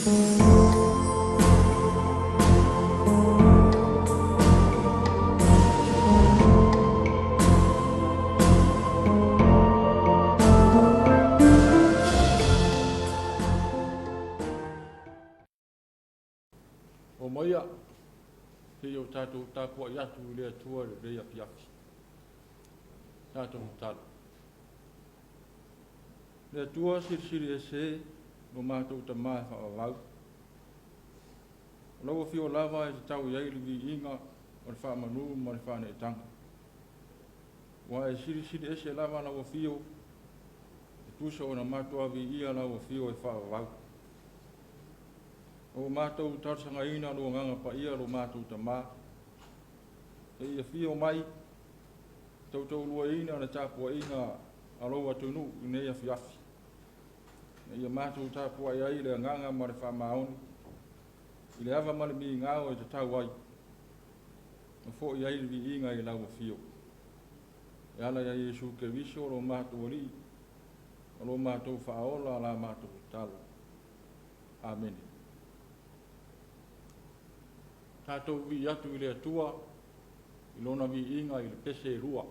Omaia, se i o tatou tapuai atu i le Atua i lenei afiafi. Tatou tatalo. Le Atua Silisili Ese, lo matou Tama e faavavau, o lau afio lava e tatau i ai le viiga o le faamanu ma le faaneetaga. Ua e silisili ese lava lau afio, e tusa ona matua viia lau afio e faavavau. Ua matou talosagaina lou Agaga Paia lo matou Tama, e ia afio mai, tautauluaina le tapuaiga a lou atunuu i lenei afiafi, ina ia matou tapuai ai i le agaga ma le faamaoni, i le ava ma le migao e tatau ai, ma foi ai le viiga i lau afio. E ala ia Iesu Keriso lo matou Alii, ma lo matou Faaola la matou tatalo. Amene. Tatou vivii atu i le Atua i lona viiga i le pese e lua.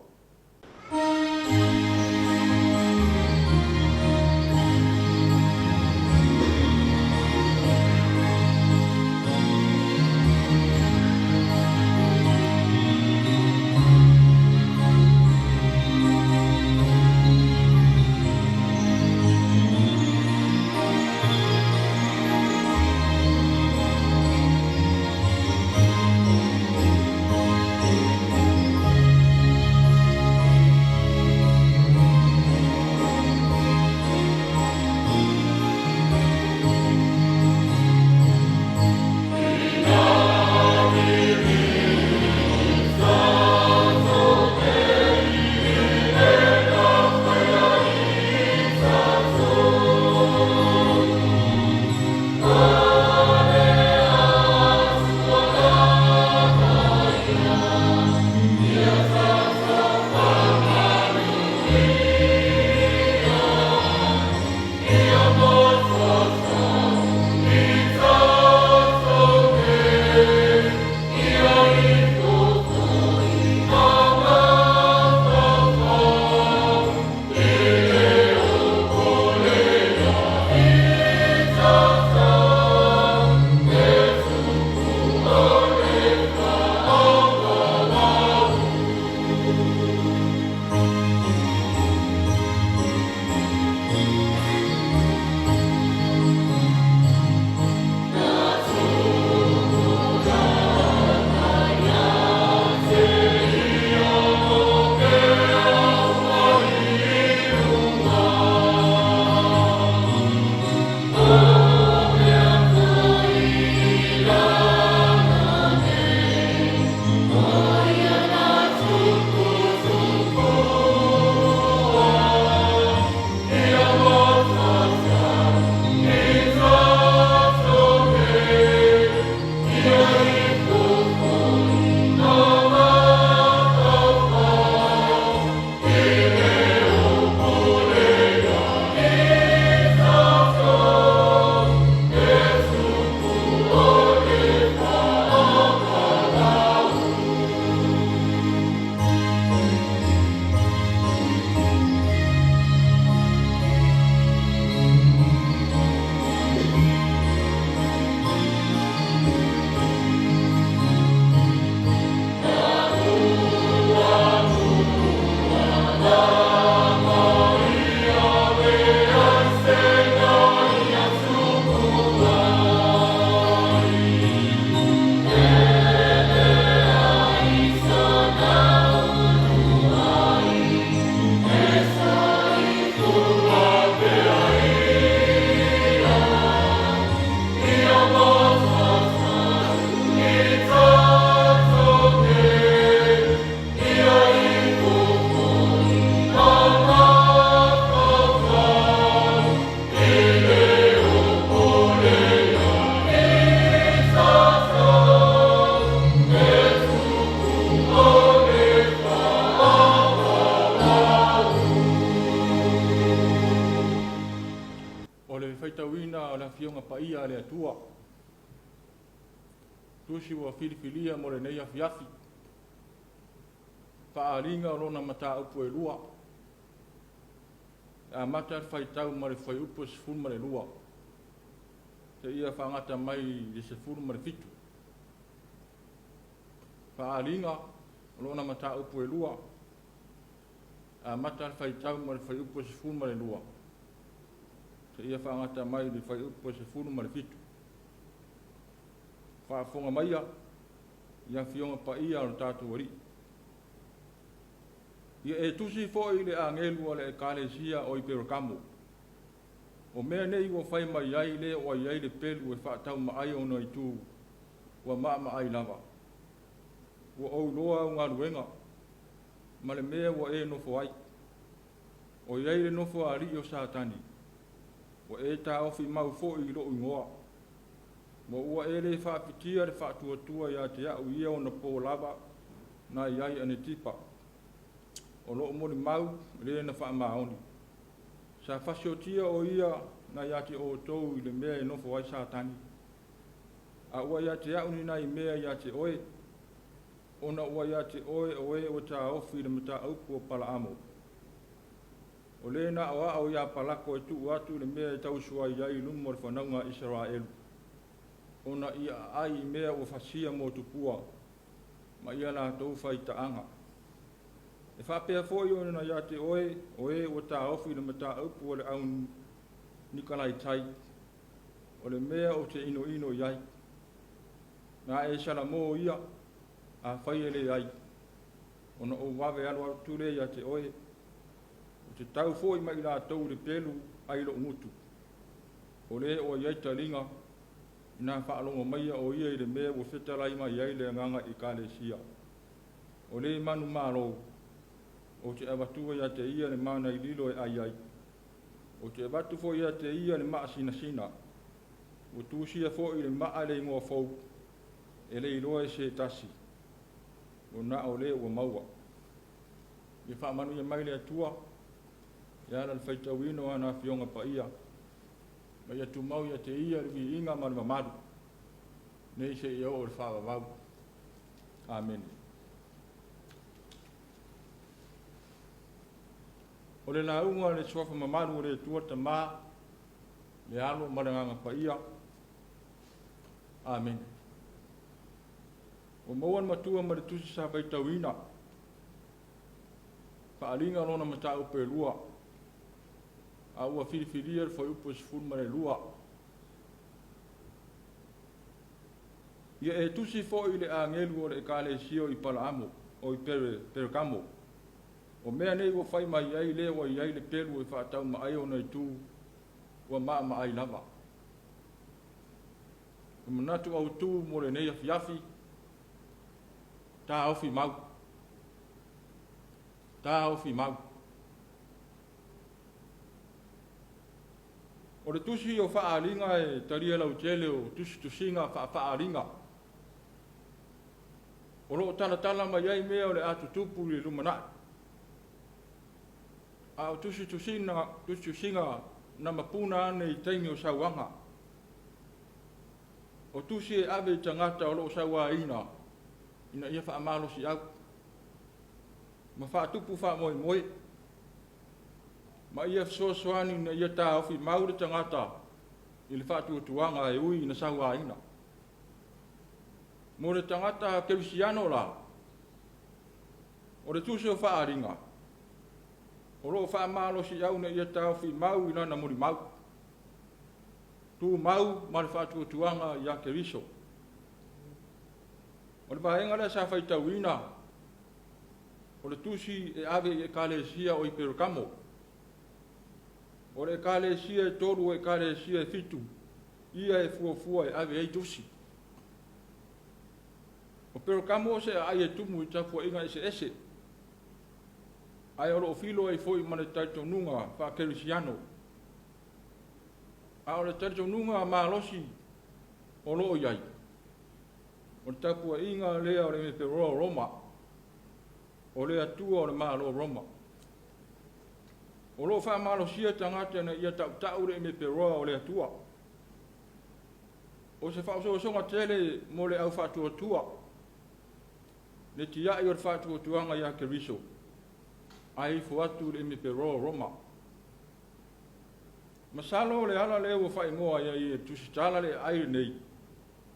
O le faitauina o le Afioga Paia a le Atua, tusi ua filifilia mo lenei afiafi, faaaliga o lona mataupu e lua, e amata le faitau ma le fuaiupu e 12, seia faagata mai i le 17. Faaaliga o lona mataupu e lua, amata le faitau ma le fuaiupu e 12, seia faagata mai i le fuaiupu e 17. Faafofoga maia i Afioga Paia a lo tatou Alii. Ia e tusi foi i le agelu o le Ekalesia o i Perekamo, o mea nei ua fai mai ai le ua i ai le pelu e faataumaai ona itu ua maamaai lava. Ua ou iloa au galuega, ma le mea ua e nofo ai. O i ai le nofoaali'i o Satani, ua e taofi mau foi i lo'u igoa, ma ua e lē faapitia le faatuatua ia te a'u i ia onapō lava na i ai Anetipa, o lo'u molimau le na faamaoni. Sa fasiotia o ia na ia te outou i le mea e nofo ai Satani. A ua ia te a'u ni nai mea ia te oe, ona ua ia te oe o e ua taofi i le mataupu o Palaamo, o le na aoao iā Palako e tuu atu le mea e tausuai ai i luma o le fanauga a Isaraelu, ona ia aai i mea ua fasia mo tupua ma ia latou faitaaga. E faapea foi ona ia te oe o e ua taofi i le mataupu a le au Nikalaitai, o le mea ou te inoino i ai. Na e salamō ia, afai e leai, ona ou vave alo atu lea ia te oe, ou te tau foi ma i latou i le pelu ai lo'u gutu. O le ua i ai taliga, ina faalogo maia o ia i le mea ua fetalai mai ai le Agaga i Ekalesia. O le manumalo, ou te avatua ia te ia le mana i lilo e ai ai. Ou te avatu foi ia te ia le maa sinasina, ua tusia foi i le maa le igoa fou, e le iloa e se tasi, ua na o le ua maua. Ia faamanuia mai le Atua e ala i le faitauina o ana Afioga Paia, ma ia tumau ia te Ia le viiga ma le mamalu, nei seia oo i le faavavau. Amene. O le lauga a le Suafa mamalu o le Atua Tama, le Alo ma le Agaga Paia. Amene. Ua maua le matua ma le tusi sa faitauina, faaaliga lona mataupu e lua, a ua filifilia le fuaiupu e 12. Ia e tusi foi i le agelu o le Ekalesia o i Palaamo, o i Perekamo, o mea nei ua fai mai ai le ua i ai le pelu e faataumaai ona itu ua maamaai lava. O manatu autū mo lenei afiafi, taofi mau. Taofi mau. O le tusi o faaaliga e talia lautele o tusitusiga faafaaaliga, o lo o talatala mai ai mea o le a tutupu i le lumanai. A o tusitusiga, tusitusiga na mapuna ane i taimi o sauaga. O tusi e ave i tagata o lo o sauaina ina ia faamalosiau ma faatupu faamoemoe, ma ia fesoasoani ina ia taofi mau le tagata i le faatuatuaga e ui ina sauaina. Mo le tagata kerisiano la, o le tusi o faaaliga, o lo o faamalosiau ina ia taofi mau i lana molimau, tumau ma le faatuatuaga ia Keriso. O le vaega lea sa faitauina, o le tusi e ave i Ekalesia o i Perekamo. O le Ekalesia e tolu o Ekalesia e fitu, ia e fuafua e ave ai tusi. O Perekamo o se aai e tumu i tapuaiga eseese, ae o lo o filo ai foi ma le talitonuga faakerisiano. A o le talitonuga malosi o lo o i ai, o le tapuaiga lea o le Eperoa o Roma, o le Atua o le Malo o Roma. O lo o faamalosia tagata ina ia tautau le emeperoa o le Atua. O se faaosoosoga tele mo le au faatuatua, le tiai o le faatuatuaga ia Keriso, ae ifo atu i le emeperoa o Roma. Masalo o le ala lea ua faaigoa ai e le Tusitala le aai lenei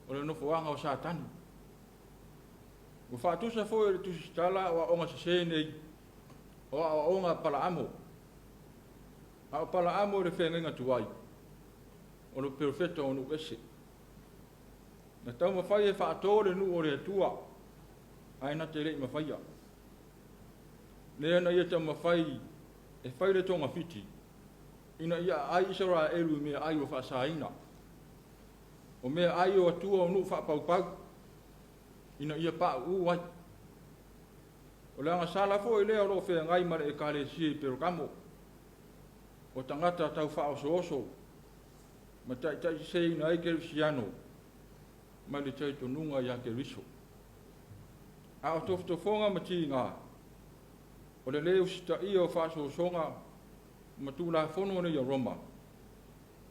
o le nofoaga o Satani. Ua faatusa foi e le Tusitala aoaoga sese nei o aoaoga a Palaamo. A o Palaamo i le feagaiga tuai, o le perofeta o nuu ese. Na taumafai e faato le nuu o le Atua, ae na te le i mafaia. Lea na ia taumafai e fai le togafiti, ina ia aai Isaraelu i meaai ua faasaina, o meaai o atua o nuu faapaupau, ina ia pauu ai. O le agasala foi lea o lo o feagai ma le Ekalesia i Perokamo, o tagata taufaaosooso ma taitaiseseina ai kerisiano mai le talitonuga ia Keriso. A o tofotofoga ma tiga, o le lē usitaia o faaosoosoga ma tulafono nei a Roma,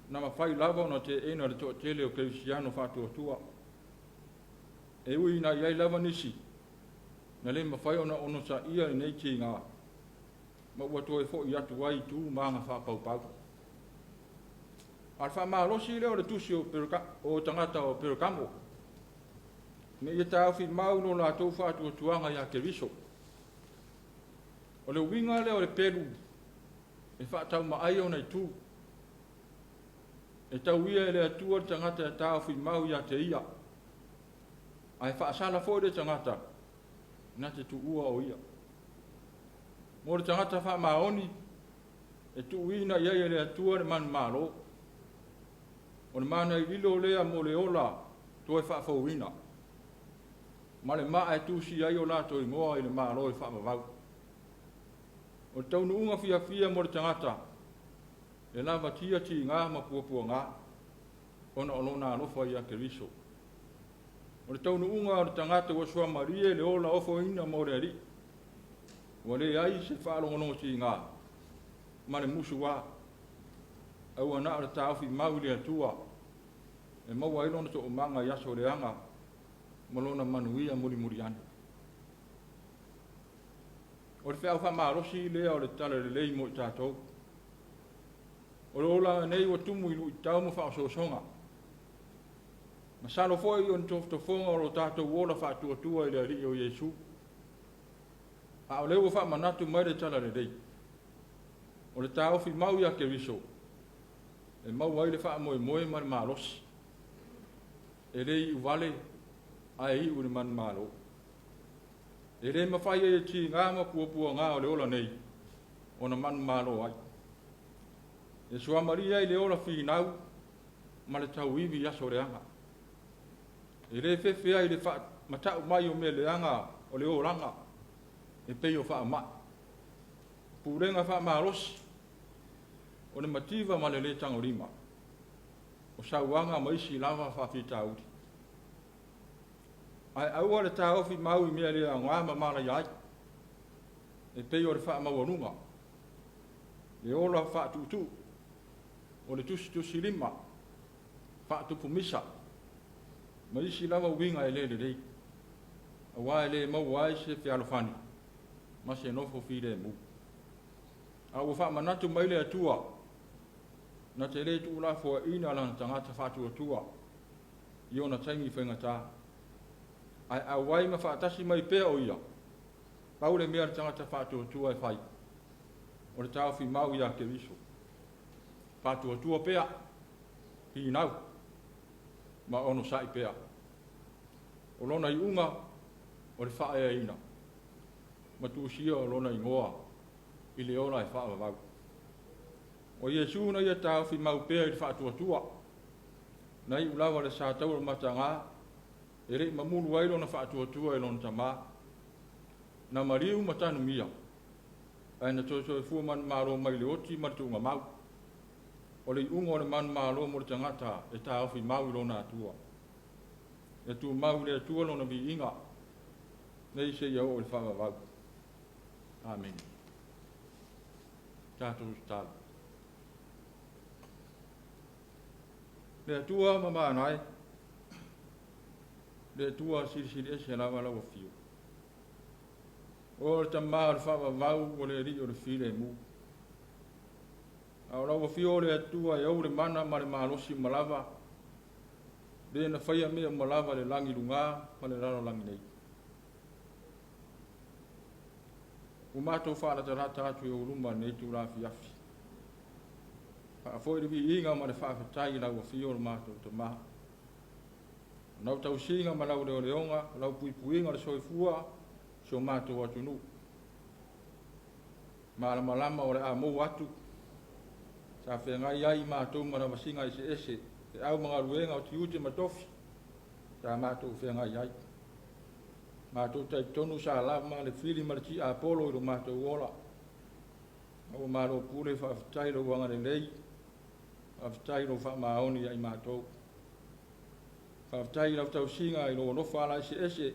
na mafai lava ona teena le toatele o kerisiano faatuatua, e ui ina i ai lava nisi na le mafai ona onosaia lenei tiga, ma ua toe foi atu ai i tu ma aga faapaupau. A o le faamalosi lea o le tusi o, Perka, o tagata o Perokamo, ina ia taofi mau lo latou faatuatuaga ia Keriso. O le uiga lea o le pelu e faataumaai ona itu. E tauia e le Atua le tagata e taofi mau ia te ia, ae faasala foi le tagata na te tuua o ia. Mo le tagata faamaoni, e tuuina i ai e le Atua le manumalo. O le manaililo lea mo le ola toe faafouina, ma le maa e tusia ai o latou igoa i le Malo e faavavau. O le taunuuga fiafia mo le tagata, e lavatia tiga ma puapuaga, ona o lona alofa ia Keriso. O le taunuuga o le tagata ua suamalie le ola ofoina mo le Alii, ua leai se faalogologo tiga ma le musuā, aua na o le taofi mau i le Atua e maua ai lona toomaga i aso leaga ma lona manuia mulimuli ane. O le feau faamalosi lea o le Talalelei mo i tatou. O le olaga nei ua tumu i luitau ma faaosoosoga. Masalo foi o ni tofotofoga o lo tatou ola faatuatua i le Alii o Iesu. A o lea ua faamanatu mai le Talalelei, o le taofi mau ia Keriso e maua ai le faamoemoe ma le malosi. E le iu vale, ae iu i le manumalo. E le mafai ai e tiga ma puapuaga o le ola nei ona manumalo ai. E suamalie ai le ola finau ma le tauivi i aso leaga. E le fefe ai i le faamatau mai o mea leaga o le olaga e pei o faamai, pulega faamalosi, o le mativa ma le lē tagolima, o sauaga ma isi lava faafitauli. Ae aua le taofi mau i mea le aoga ma malaia ai, e pei o le faamaualuga, le ola faatuutuu, o le tusitusilima, faatupu misa, ma isi lava uiga e le lelei, aua e le maua ai se fealofani ma se nofo filemu. A ua faamanatu mai le Atua, na te le tuulafoaiina lana tagata faatuatua i ona taimi faigata, ae auai ma faatasi mai pea o ia. Pau le mea le tagata faatuatua e fai, o le taofi mau ia Keriso. Faatuatua pea, finau, ma onosai pea. O lona iuga, o le faaeaina, ma tusia o lona igoa i le ola e faavavau. O Iesu na ia taofi mau pea i le faatuatua, na iu lava le sa taua mataga, e le i mamulu ai lona faatuatua i lona tamā. Na maliu ma tanumia, ae na toe soifua manumalo mai le oti ma le tuugamau. O le iuga o le manumalo mo le tagata e taofi mau i lona Atua. E tumau i le Atua lona viiga, nei seia oo i le faavavau. Amene. Tatou tatalo. Le Atua mamana e, le Atua silisili ese lava lau afio. O le Tama o le faavavau o le Alii o le filemu. A o lau afio o le Atua e ou le mana ma le malosi uma lava, le na faia mea uma lava le lagi luga ma le lalolagi nei. Ua matou faalatalata atu i ou luma i lenei itula afiafi. Faafoi le viiga ma le faafetai i lau afio o le matou Tama. O lau tausiga ma lau leoleoga, o lau puipuiga o le soifua, si o matou atunuu. Malamalama o le a mou atu, sa feagai ai matou ma lavasiga eseese, feau ma galuega o tiute ma tofi, sa matou feagai ai. Matou talitonu sa lava le fili ma le tiapolo i lo matou ola. A ua malo pule, faafetai lou agalelei, faafetai lou faamaoni ia i matou. Faafetai i lau tausiga i lou alofa ala eseese,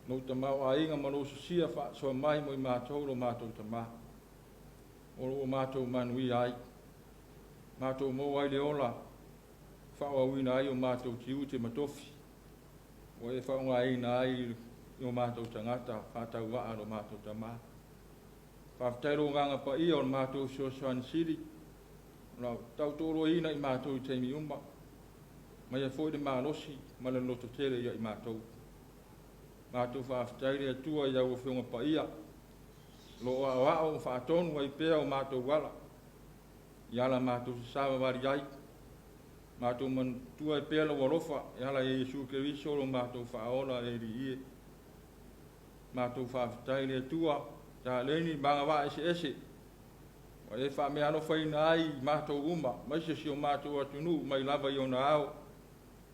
lou tamaoaiga ma lou sosia faasoa mai mo i matou lo matou Tama. O lo o matou manuia ai, matou maua ai le ola, faaauauina ai o matou tiute ma tofi, ua e faaaogaina ai i o matou tagata faatauvaa lo matou Tama. Faafetai lou agaga paia o le matou fesoasoani sili, o lau tautoaluaina i matou i taimi uma, maia foi le malosi ma le lototele ia i matou. Matou faafetai le Atua i au afioga paia, o lo o aoao ma faatonu ai pea o matou ala, i ala matou savavali ai, matou manatua ai pea lou alofa e ala ia Iesu Keriso lo matou faaola e Alii e. Matou faafetai le Atua, taleni ma agavaa eseese, ua e faameaalofaina ai matou uma, maise si o matou atunuu mai lava i ona ao,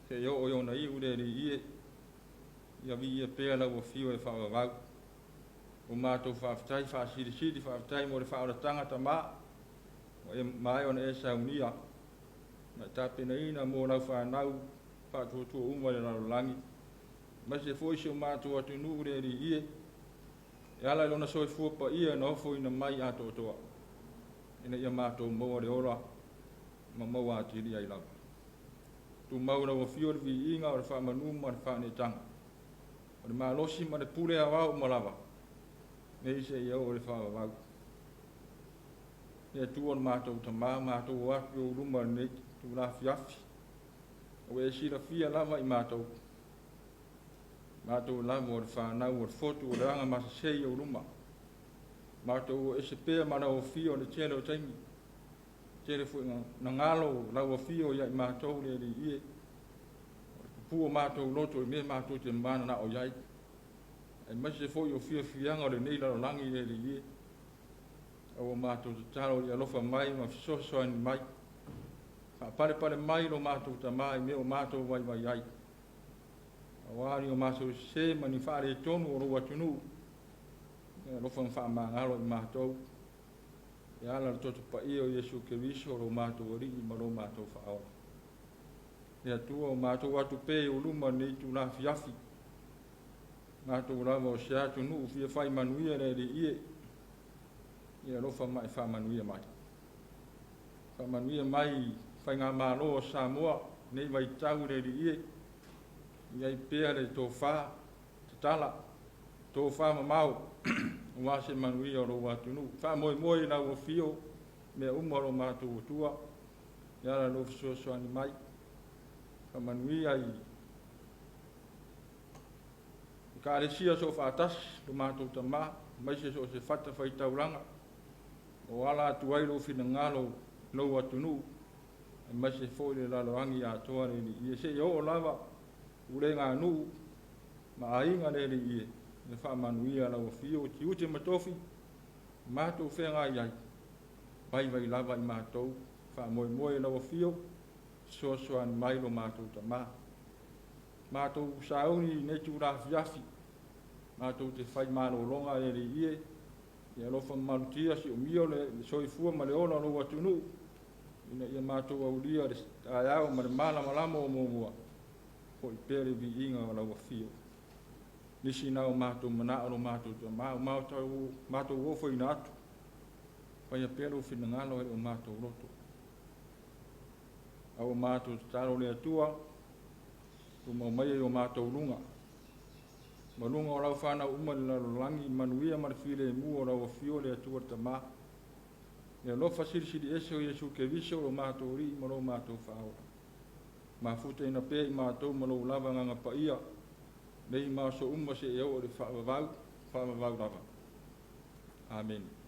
seia oo i ona iu le Alii e. Ia viia pea lau afio e faavavau. O matou faafetai faasilisili, faafetai mo le faaolataga Tama, ua e maea ona e saunia, ma e tapenaina mo lau fanau faatuatua uma i le lalolagi, aemaise foi si o matou atunuu le Alii e, e ala i lona soifua paia na ofoina mai atoatoa, ina ia matou maua le ola ma maua atili ai lava. Tumau lau afio le viiga o le faamanu ma le faaneetaga, o le malosi ma le pule aoao uma lava, nei seia oo i le faavavau. Le Atua o le matou Tama, matou o atu i ou luma i lenei itula afiafi, ua e silafia lava i matou, matou lava o le fanau o le fotu o le aga masesei i ou luma, matou o ese pea ma lau afio i le tele o taimi, tele foi na galo lau afio ia i matou le Alii e, o le pupuu o matou loto i mea matou te mananao i ai, aemaise foi o fiafiaga o lenei lalolagi le Alii e, a ua matou tatalo i alofa mai ma fesoasoani mai, faapalepale mai lo matou Tama i mea o matou vaivai ai, aua ni o matou sese ma ni faaletonu o lou atunuu, e alofa ma faamagalo i matou, e ala le toto paia o Iesu Keriso lo matou Alii ma lo matou Faaola. Le Atua o matou atu pea i ou luma lenei itula afiafi, matou lava o se atunuu fia fai manuia le Alii e, ia alofa ma e faamanuia mai. Faamanuia mai faigamalo o Samoa nei vaitau le Alii e, i ai pea le tofa tatala, tofa mamao, aua se manuia o lou atunuu. Faamoemoe i lau afio, mea uma o lo matou Atua, e ala lou fesoasoani mai. Faamanuia i Ekalesia soofaatasi lo matou Tama, aemaise so o se fatafaitaulaga, o ala atu ai lou finagalo lou atunuu, aemaise foi le lalolagi atoa le Alii e, seia oo lava pulega a nuu ma aiga le Alii e, ia faamanuia lau afio tiute ma tofi, matou feagai ai, vaivai lava i matou, faamoemoe i lau afio, fesoasoani mai lo matou Tama. Matou sauni i nei itula afiafi, matou te fai malologa le Alii e, ia alofa ma malutia siomia le soifua ma le ola o lou atunuu, ina ia matou aulia le taeao ma le malamalama o muamua, foi pea le viiga o lau afio. Nisi na o matou manao lo matou Tama, o matou ofoina atu. Faia pea lou finagalo e le o matou loto. A ua matou tatalo le Atua, tumau maia i o matou luga, ma luga o lau fanau uma i le lalolagi, manuia ma le filemu o lau afio le Atua le Tama. Le alofa silisili ese o Iesu Keriso lo matou Alii ma lo matou Faaola. Mafutaina pea i matou ma lou lava agaga paia, nei ma aso uma seia oo i le faavavau, faavavau lava. Amene.